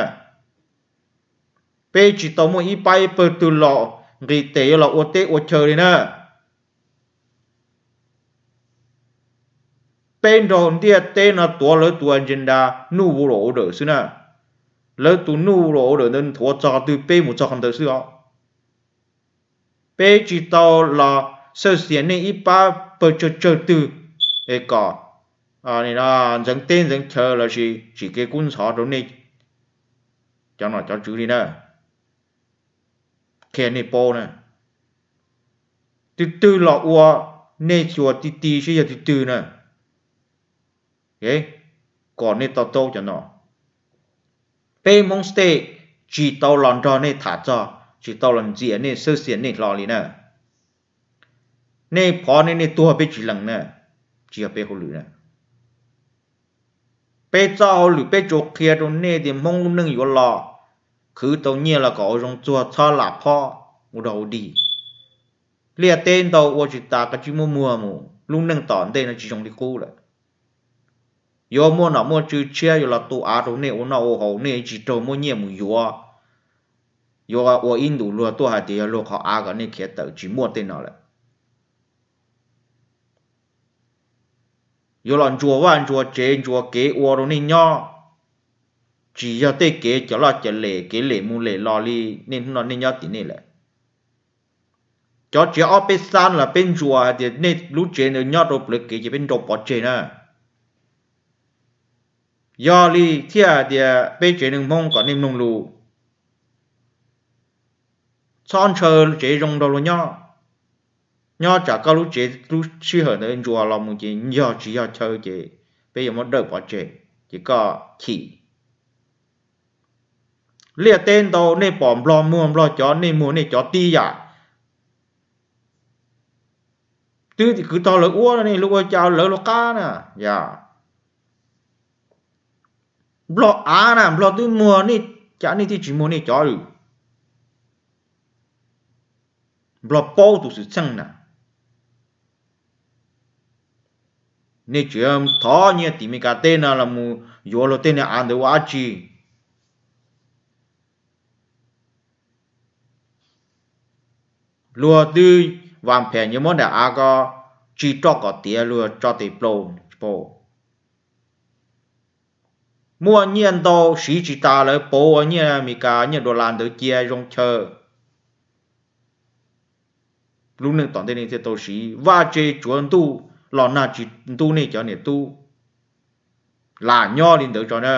Peb tsis tau muaj ib pab ib pawg twg los nqis tes yuav los ua teb ua chaw li na. Peb nrog ntiaj teb no tuav lawv tus agenda, new world order xwb na. Lawv tus new world order ntawd nthuav txog qhov twg peb mus txog qhov ntawd xwb os. Peb tsis tau los xawj xias nej ib pab pawg tsawg tsawg twg es kom ntxeev teb ntxeev chaw lossis tsim kev kub ntxhov rau nej cov nom cov tswv li na. Qhia nej paub na, twg twg los ua, nej xyuas ti ti seb yog twg twg na, kom nej to taub cov no. Peb Hmoob State tsis tau los nrog nej tham txog, tsis tau los ntxias nej, xawj xias nej hlo li na. Nej phov nej, nej tuag peb tsis lees na, tsis yog peb hauj lwm na. Peb txoj hauj lwm peb tsuas qhia rau nej tias Hmoob lub neej yuav los, khwv tau nyiaj los kom ua zoo txuag, txhob lam phob ua dog ua dig. Liaj teb ntau ua tsis tas, koj tsis muaj muag mus, lub neej tom ntej no tsis zoo li qub lawm. Yuav muaj nom muaj tswv tshiab yuav los tu av rau nej ua noj ua haus, nej tsis raug muaj nyiaj mus yuav. Yuav ua ib ntus luag tuaj hais tias yog luag qhov av kom nej khiav tawm, tsis muaj tej no lawm. Yuav los ntsuas vaj ntsuas tsev ntsuas kev ua rau nej nyob, tsis yog tej kev cov loj cov lem, kev lem mus lem los li nej hnub no nej nyob tim nej lawm. Cov tsev ob peb xab los peb ntsuas hais tias nej lub tsev ntawd nyob rau plawv kev ces peb nrau pov tseg na. Yog li thiaj hais tias peb tsev neeg Hmoob kom nej mloog lus, txhob ntshaw tsev zoo nrog luag nyob. Nyob tsam koj lub tsev lub sij hawm ntawd ntsuas los mus ces yog tsis yog chaw ces peb yuav muab dawj pov tseg, ces koj chim. Liaj teb ntau, nej pom nplog muag nplog cov, nej muag nej cov tib yam. Twb tim kwv tog lawv ua, nej los ua cas lawv los qab na, yog nplog av na, nplog twb muag nej, cas nej thiaj tsis muag nej cov lawm? Nplog paub tus xwm txheej na. Nej tseem thov nyiaj tim Meskas teb no los mus yuav luag tej niag av ntawd ua dab tsi? Luag twb vas phem yuav muab daim av ko tsis roj kom tiav, luag tso tes plaus tsis paub. Muaj nyiaj ntau siv tsis tas, lawv pauv ua nyiaj Meskas nyiaj dollar ntawd cia zoo chaw. Lub neej tom ntej nej thiaj tau siv. Vaj tse tsuav ntuj los nag tsis ntub nej cov niam tub. Lam nyob li ntawd tso na.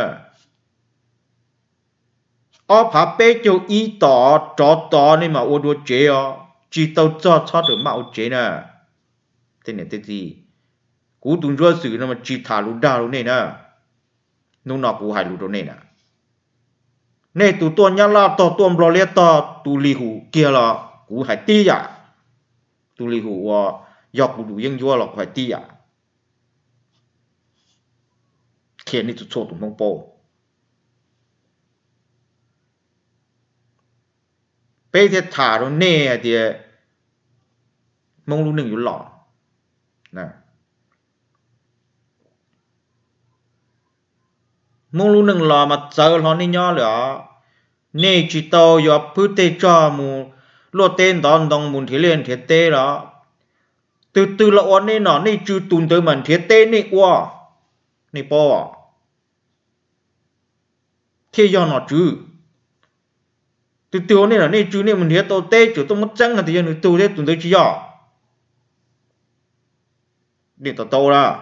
Ob phav peb caug ib tom rov tod nej mam ua dua tsev os, tsis tau txog txhob rawm maj ua tsev na. Tej niam tej txiv, kuv tus ntsuab xwm no mas tsis tham lus dag rau nej na. Hnub no kuv hais lus rau nej na. Nej tus tuaj Nyab Laj tog, tuaj Nplog Liab tog, tus Lis Hum kiag los kuv hais tib yam. Tus Lis Hum uas yog kuv tus yeeb ncuab los kuv hais tib yam. Qhia nej txhua txhua tus Hmoob paub. Peb thiaj tham rau nej hais tias Hmoob lub neej yuav los. Hmoob lub neej los mas txawv hlo nej nyob lawm os. Nej tsis tau yuav phwb tej tsog mus luaj teb ntov ntoo mus nrhiav liaj nrhiav teb los. Twg twg los ua nej nom nej tswv tus ntawd mas nrhiav teb nej ua, nej paub, thiaj yog nom tswv. Twg twg ua nej nom nej tswv nej mus nrhiav tau teb tseem tuaj muab txeeb hais tias yog nws tug thiab, tus ntawd tsis yog. Nej to taub lawm.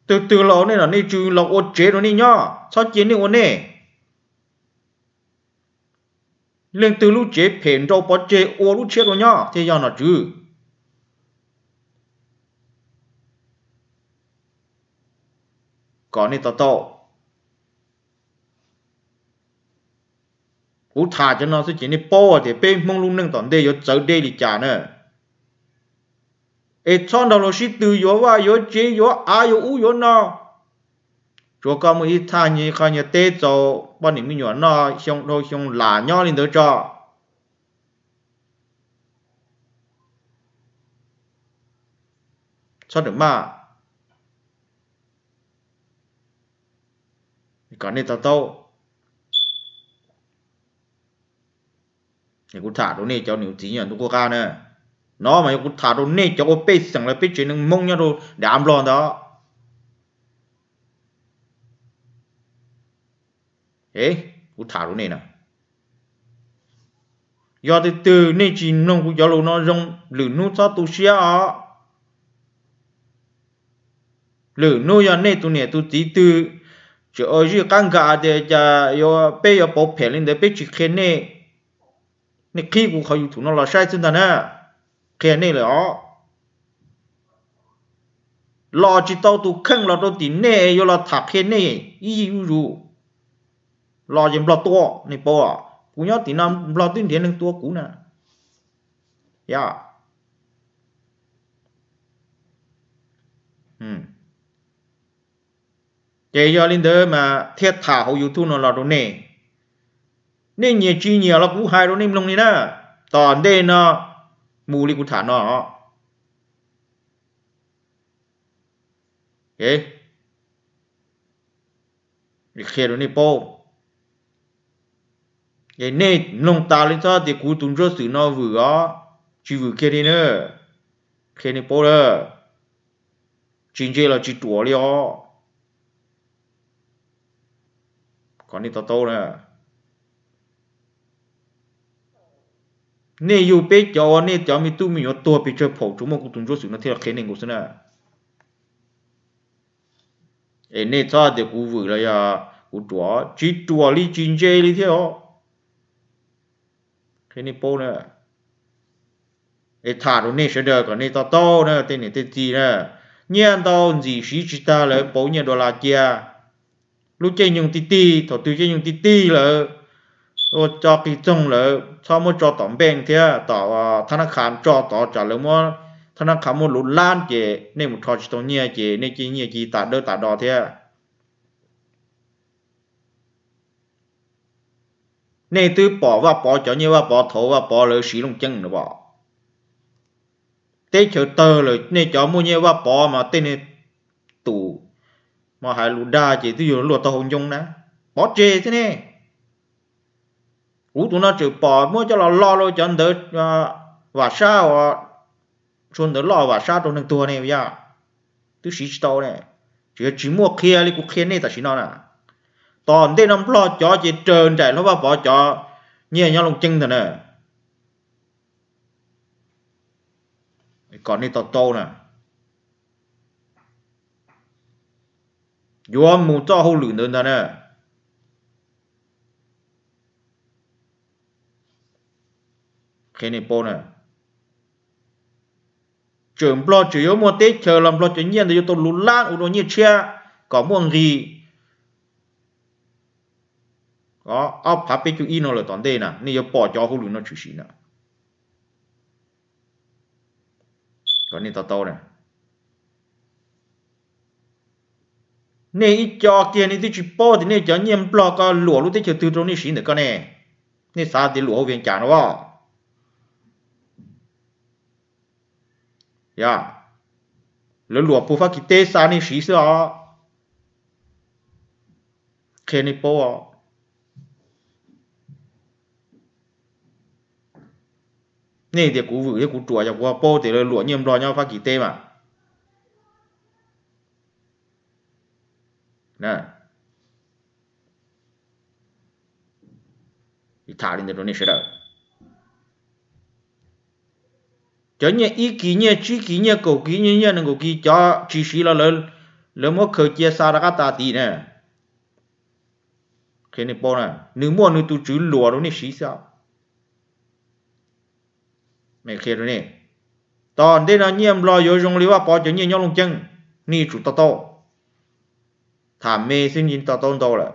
Twg twg los ua nej nom nej tswv los ua tsev rau nej nyob, txhob cia nej ua nej. Leej twg lub tsev phem nrau pov tseg ua lub tshiab rau nyob thiaj yog nom tswv. Kom nej to taub. Kuv tham cov no xwb ces nej paub tias peb Hmoob lub neej tom ntej yuav txawv deb li cas na. Es txhob nrog luag sib tw yuav vaj yuav tsev yuav av yuav ub yuav no. Tsuav koj muaj ib thaj nyiaj qhov nyiaj teb txaus poj niam me nyuam noj xyoo dhau xyoo lam nyob li ntawd tso. Txhob rawm maj. Kom nej to taub. Kuv tham rau nej cov niam txiv nyob ntuj qub qab na. No mas yog kuv tham rau nej cov ua pej xeem lawv peb tsev neeg Hmoob nyob rau dav Nplog ntawd. Kuv tham rau nej na. Yog twg twg nej tsis mloog kuv cov lus no zoo, lwm hnub txhob tu siab os. Lwm hnub yog nej tus niam tus txiv twg tseem ua zij qab nkag tias cas yuav peb yuav pauv phem li ntawd peb tsis qhia nej, nej qhib kuv qhov YouTube no los saib xwb ntag na. Qhia nej lawm os. Los tsis tau tus kheej los rau tim nej yuav los tham qhia nej ib yam zuj zus. Los ces Nplog tua nej paub, kuv nyob tim no Nplog twb nrhiav neeg tua kuv na. Yog ces yog li ntawd mas thiaj tham hauv YouTube no los rau nej. Nej nyiam tsis nyiam los kuv hais rau nej mloog li na. Tom ntej no mus li kuv tham no. Qhia rau nej paub. Es nej mloog tas li txhob tias kuv tus ntsuab xwm no vwm os, tsis vwm kiag li na. Qhia nej paub lawm, tsis ntse los tsis ruam li os. Kom nej to taub na. Nej yug peb cov uas nej cov me tub me nyuam tuag pes tsawg phaum tsuas muaj kuv tus ntsuab xwm no thiaj los qhia nej nkaus xwb na. Es nej txhob tias kuv vwm los yog kuv ruam, tsis ruam li tsis ntse li thiab os. Qhia nej paub na. Es tham rau nej sawv daws kom nej to taub na tej niam tej txiv na. Nyiaj ntau ntxim siv tsis tag lawm pauv nyiaj dollar cia. Lub caij nyoog tij tij, thaum twg caij nyoog tij tij lawm, ua tso qis txoog lawm txhob muab tso tom npeej thiab tom thab nab kha tso tod tsam lawv muab thab nab kha muab luv lab ces nej mus rho tsis tau nyiaj ces nej cia nyiaj cia tas dawb tas do thiab. Nej twb pom Vaj Pov cov nyiaj, Vaj Pov thaum Vaj Pov lawv siv Looj Ceeb no pom. Teb chaws tawg lawm nej cov muaj nyiaj Vaj Pov mas tej niag tus mas hais lus dag ces twb yog luaj tau hau ncoo na, pov tseg xwb ne. Kuv tus no tseem pom muab coj los lo rau cov ntawd, Vam Sab uas tshuav ntawd loj Vam Sab rau neeg tuag ne yog, twb siv tsis tau ne. Tsis yog tsis muaj qhia li kuv qhia nej tam sim no na. Tom ntej no Nplog cov ces raws nraim hlo Vaj Pov cov nyiaj nyob Looj Ceeb ntag na. Kom nej to taub na. Yuav mus txoj hauj lwm ntawd ntag na. Qhia nej paub na. Tseem Nplog tseem yuav muaj teb chaws los Nplog cov nyiaj ntawd yuav tau luv lab ua rau nyiaj tshiab kom muaj nqis. Ob phav peb caug ib no lawm tom ntej na nej yuav pom cov hauj lwm no tshwm sim na. Kom nej to taub na. Nej ib co kiag nej twb tsis paub tias nej cov nyiaj Nplog ko luam lub teb chaws twg rau nej siv ntawm ko ne. Nej xav tias luam hauv Vias Cas no as? Yog, lawv luam puag Fab Kis teb xa nej siv xwb os. Qhia nej paub. Nej tias kuv vwm thiab kuv ruam, yog kuv ho paub tias lawv luam nyiaj Nplog nyob Fab Kis teb mas. Tham li ntawd rau nej sawv daws. Cov nyiaj ib kis nyiaj, tsib kis nyiaj, kaum kis nyiaj, nyiaj nees nkaum kis, cov tsis siv los lawv muab khaws cia xa rov qab tas tid na. Qhia nej paub na, nws muaj nws tus tswv luam rau nej siv xwb. Qhia rau nej, tom ntej no nyiaj Nplog yuav zoo li Vaj Pov cov nyiaj nyob Looj Ceeb, nej yuav tsum to taub. Tham me xwb yeej to taub ntau lawm.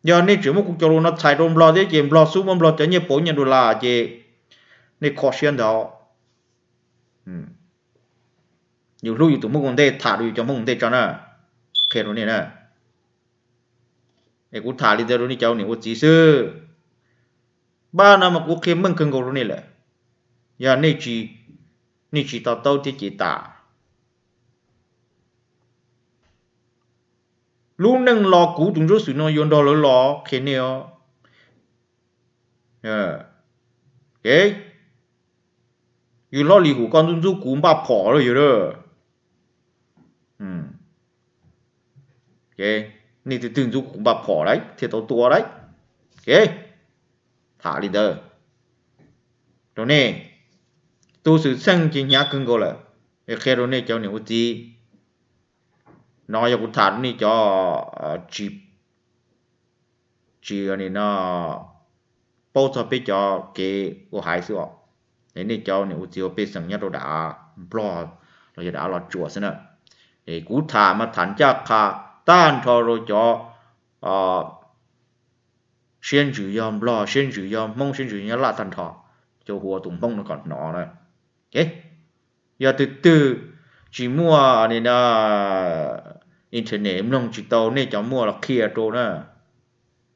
Yog nej tseem muab kuv cov lus no txhais rau Nplog thiab ces Nplog xub muab Nplog cov nyiaj pauv nyiaj dollar ces nej kho siab ntag. Yus hlub yus tus Hmoob ua ntej, tham rau yus cov Hmoob ua ntej tso na. Qhia rau nej na, es kuv tham li ntawd rau nej cov niam ua txiv xwb. Pab no mas kuv qhia meej kawg nkaus rau nej lawm. Yog nej tsis to taub thiab ces tas. Lub neej los kuv tus Ntsuab Xwm no yuav nrog lawv los qhia nej os. Yus hlob Lis Hum koj ntxub ntxub kuv npaj phom lawm yog. Nej twg twg ntxub kuv npaj phom lawm thiaj tau tua lawm. Tham li ntawd rau nej, tus xwm txheej ces hnyav kawg nkaus lawm. Qhia rau nej cov niam ua txiv, no yog kuv tham rau nej cov tsis, tsis paub txog peb cov kev ua haiv xwb os. Nej cov niam ua txiv ua pej xeem nyob rau dav Nplog los yog dav Los Tsuas xwb na. Kuv tham mas tham ncaj qha tag nrho rau cov siab ntsws yog Nplog, siab ntsws yog Hmoob, siab ntsws yog Nyab Laj tag nrho, cov hu ua tus Hmoob no kom hnov na. Yog twg twg tsis muaj internet mloog tsis tau, nej cov muaj los qhia rau na,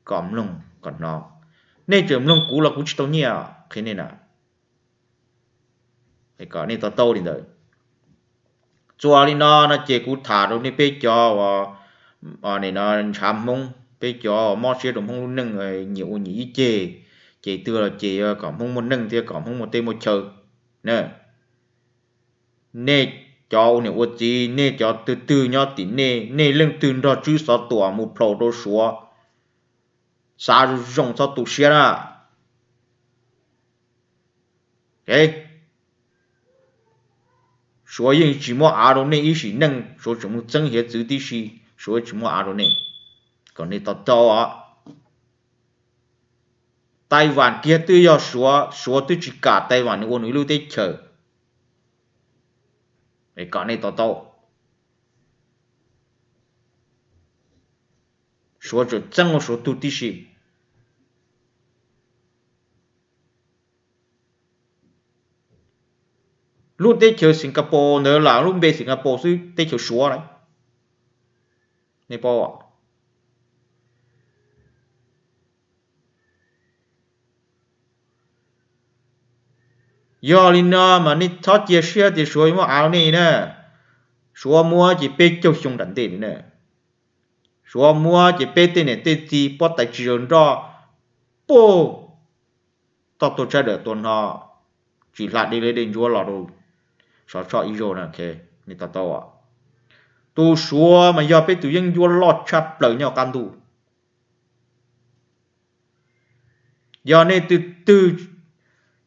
kom mloog kom hnov. Nej tseem mloog kuv los kuv tsis tau nyiaj, qhia nej na. Kom nej to taub li ntawd. Txuas li no no ces kuv tham rau nej peb cov uas ntshav Hmoob, peb cov mob siab rau Hmoob lub neej, nyias ua nyias ib ceg, ces twg los ces kom Hmoob muaj neej thiab kom Hmoob muaj teb muaj chaw na. Nej cov ua niam ua txiv, nej cov twg twg nyob tim nej, nej leej twg nrog Tswv Xov Tuam mus plhaus rau Suav, xav zoo zoo txhob tu siab na. Suav yeej tsis muab av rau nej ib sim neej, Suav tseem mus txeeb hiav txwv tib si, Suav tsis muab av rau nej. Kom nej to taub os. Taiwan kiag twb yog Suav, Suav twb tsis kam Taiwan nws ua nws ib lub teb chaws. Kom nej to taub. Suav tseem txeeb ua Suav tug tib si. Lub teb chaws Singapore ntawd lam lub npe Singapore xwb, teb chaws Suav lawm. Nej paub, yog li no mas nej txhob cia siab tias Suav yuav muab av rau nej na. Suav muab ces peb caug xyoo nram ntej li na. Suav muab ces peb tej niam tej txiv pob tais tsis zaws nroj, puag toj tuag tshaib dawm tuag hno, tsis hla dej liab dej ntsuab los rau Sov Tshoj ib zaug na. Nej to taub, tus Suav mas yog peb tus yeeb ncuab loj tshaj plaws nyob qab ntuj. Yog nej twg twg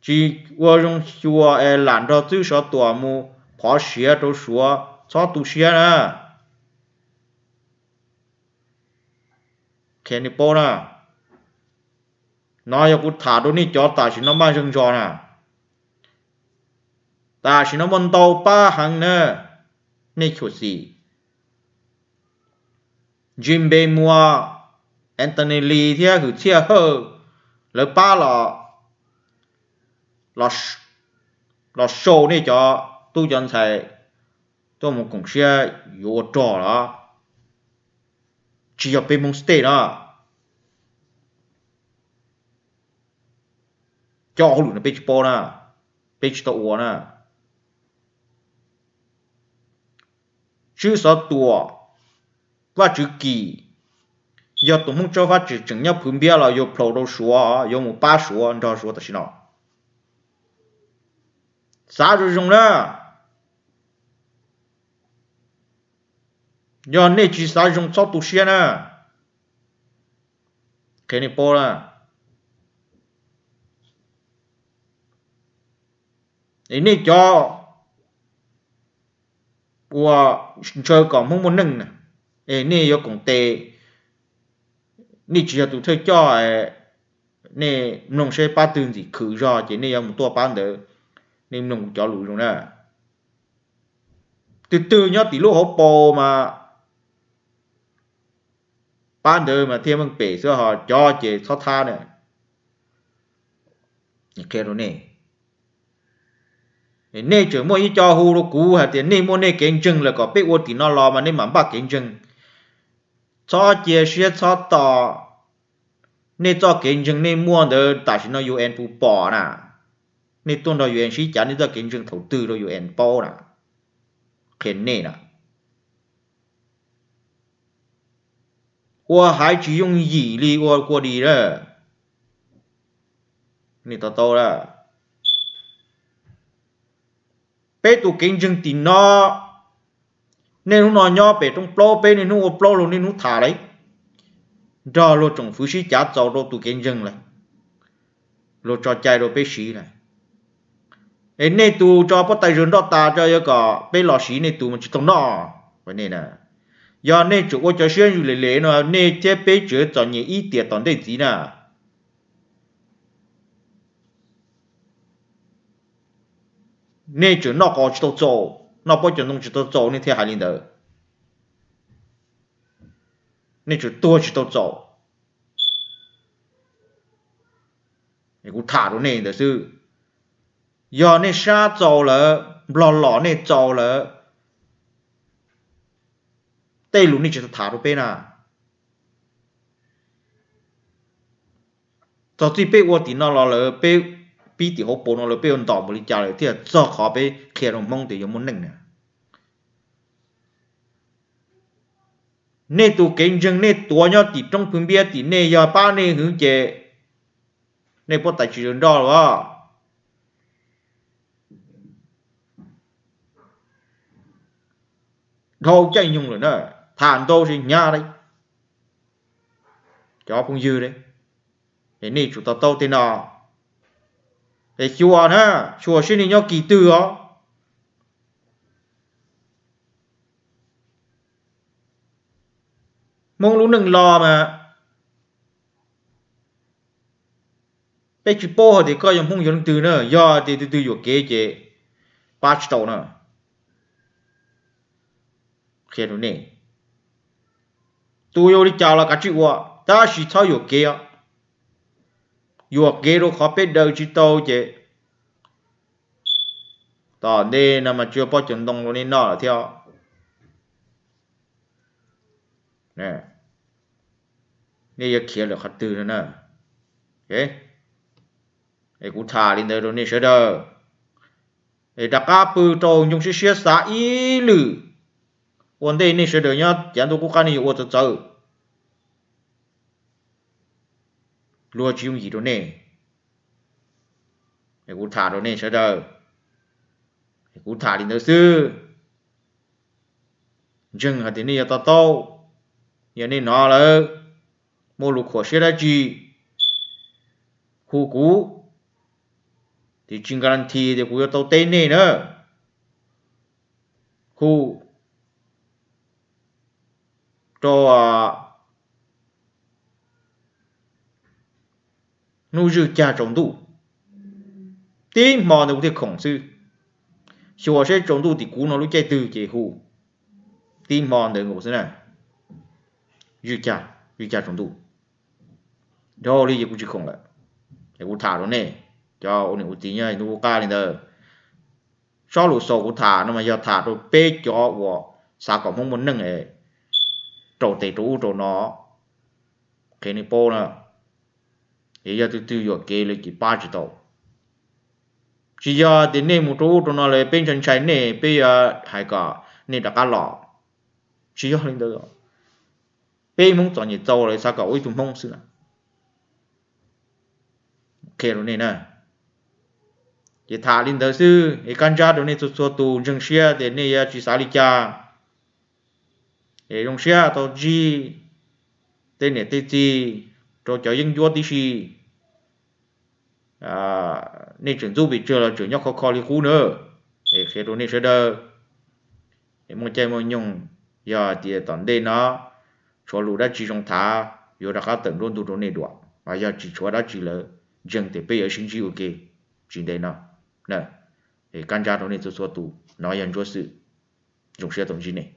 tsis ua zoo xyuas es lam nrog Tswv Xov Tuam mus phov siav rau Suav, txhob tu siab na. Qhia nej paub na, no yog kuv tham rau nej cov tam sim no maj zeeg zog na. Tam sim no muaj ntau pab heev na, nej chua xim. Jim Npe Muas, Anthony Lee thiab Hwm Txhiaj Hawj, lawv pab los, los sau nej cov tub cov ntxhais tuaj mus koom siab yuav ua rog los? Tsis yog peb Hmoob state no. Cov hauj lwm no peb tsis paub na, peb tsis tau ua na. Tswb Xov Tuam, Vaj Tswv Kim, yog tus Hmoob Tsaub Fab Tswm tseem nyob Phwv Npiab los yuav plhaus rau Suav, yuav mus pab Suav, nrog Suav tam sim no. Xav zoo zoo na. Yog nej tsis xav zoo txhob tu siab na. Qhia nej paub na. Es nej cov uas ntshaw kom Hmoob muaj neej na, es nej yuav koom tes, nej tsis yog tus thawj coj, nej mloog seb pab twg ntxim khwv zog ces nej yuav mus tuaj pab ntawd. Nej mloog kuv cov lus zoo na. Twg twg nyob tim lub hauv paus mas pab ntawd mas thiaj meej pem xwb, ho cov ces txhob thab na. Qhia rau nej, nej tseem muaj ib co hu rau kuv hais tias nej muaj nej kev ntseeg lawm kom peb ua tim no los mas nej mam npaj kev ntseeg. Txhob cia siab txhob tos. Nej txoj kev ntseeg nej muaj ntawd tam sim no U N puas pom na? Nej tuaj nrog U N sib cav nej txoj kev ntseeg thaum twg rau U N paub na? Qhia nej na. Ua haiv tsis yooj yim li ua kua dis na. Nej to taub na. Peb tus kev ntseeg tim no, nej hnub no nyob pem rooj plaub, peb niaj hnub ua plaub los niaj hnub tham lawm, nrog luag tsoom fwv sib cav txaus rau tus kev ntseeg lawm, luag tso cai rau peb siv lawm. Es nej tus tso pob tais zws nroj tas tso yuav kom peb los siv nej tus mas tsis tau noj. Yog nej tseem ua cov siab ntsws lem lem no nej thiab peb tseem txom nyem ib tiam tom ntej ntxiv na. Nej tseem noj qos tsis tau txaus, noj pob cov ntoo tsis tau txaus nej thiaj hais li ntawd. Nej tseem tuag tsis tau txaus. Kuv tham rau nej ntawd xwb. Yog nej sab txaus lawm, Nplog lom nej txaus lawm, tej lus nej tsis tau tham rau peb na. Txog txij peb ua tim no los lawm, peb pib tim hauv paus no lawm, peb yuav ntom npaum li cas lawm thiaj txog qhov peb qhia rau Hmoob tias yuav muaj neej na. Nej tus kev ntseeg nej tuav nyob tim roob Phwv Npiab tim nej yog pab nej hwv ces nej pob tais tsis zws nroj los? Dhau caij nyoog lawm na, tham ntau tsis hnyav li. Cov phooj ywg, es nej tsum to taub tej no. Es xyuas na, xyuas seb nej nyob kis twg os. Hmoob lub neej los mas peb tsis paub hais tias koj yog Hmoob yog leej twg na, yog tias tus twg yuam kev ces pab tsis tau na. Qhia rau nej, tus yuav ua li cas los kav tsij ua, tab sis txhob yuam kev os. Yuam kev rau qhov peb daws tsis tau ces tom ntej no mas tsis muaj pob cov ntoo rau nej noj lawm thiab. Nej yuav khiav lawm qhov twg no na? Es kuv tham li ntawd rau nej sawv daws, es rov qab pw rau ncoo siab siab xav ib lwm. Ua ntej nej sawv daws nyob cav ntuj qub qab nej yuav ua txawv txawv, luag tsis yooj yim rau nej. Es kuv tham rau nej sawv daws, es kuv tham li ntawd xwb. Ntseeg hais tias nej yuav to taub, yog nej hnov lawm muaj lus khuam siab dab tsi, hu kuv, tiam sis tsis guarantee tias kuv yuav tau teb nej na. Hu rau hnub zwj cag tsaus ntuj, tib hmo ntawd kuv thiaj khoom xwb. Xyuas seb tsaus ntuj tim kuv no lub caij twg ces hu, tib hmo ntawd nkaus xwb na. Zwj cag, zwj cag tsaus ntuj, dhau li ces kuv tsis khoom lawm. Es kuv tham rau nej cov ua niam ua txiv nyob ntuj qub qab li ntawd, Tsob lus xaus kuv tham no mas yog tham rau peb cov uas xav kom Hmoob muaj neej raus tes rau ub rau no, qhia nej paub na, es yog tus twg yuam kev lawm ces pab tsis tau. Tsis yog tias nej mus rau ub rau no lawm peb ntshai ntshai nej peb yuav hais kom nej rov qab los, tsis yog li ntawd. Peb Hmoob txom nyem txaus lawm xav kom ua ib tug Hmoob xwb. Qhia rau nej na, ces tham li ntawd xwb es kaj ntsab rau nej txhua txhua tus, ntseeg siab tias nej yuav tsis xav li cas. Es zoo siab tau ntsib tej niam tej txiv, rau cov yeeb ncuab tib si. Nej tseem ntxub pes tsawg los tseem nyob khov kho li qub na. Es qhia rau nej sawv daws, es muaj caij muaj nyoog, yog hais tias tom ntej no tshuav lus dab tsi zoo tham, yuav rov qab tawm nruab ntug rau nej dua, mas yog tsis tshuav dab tsi lawm, ntseeg tias peb yuav sib ntsib ua ke tsis ntev no. Es kaj ntsab rau nej txhua txhua tus, no yog Ntsuab Xwm, zoo siab tau ntsib nej.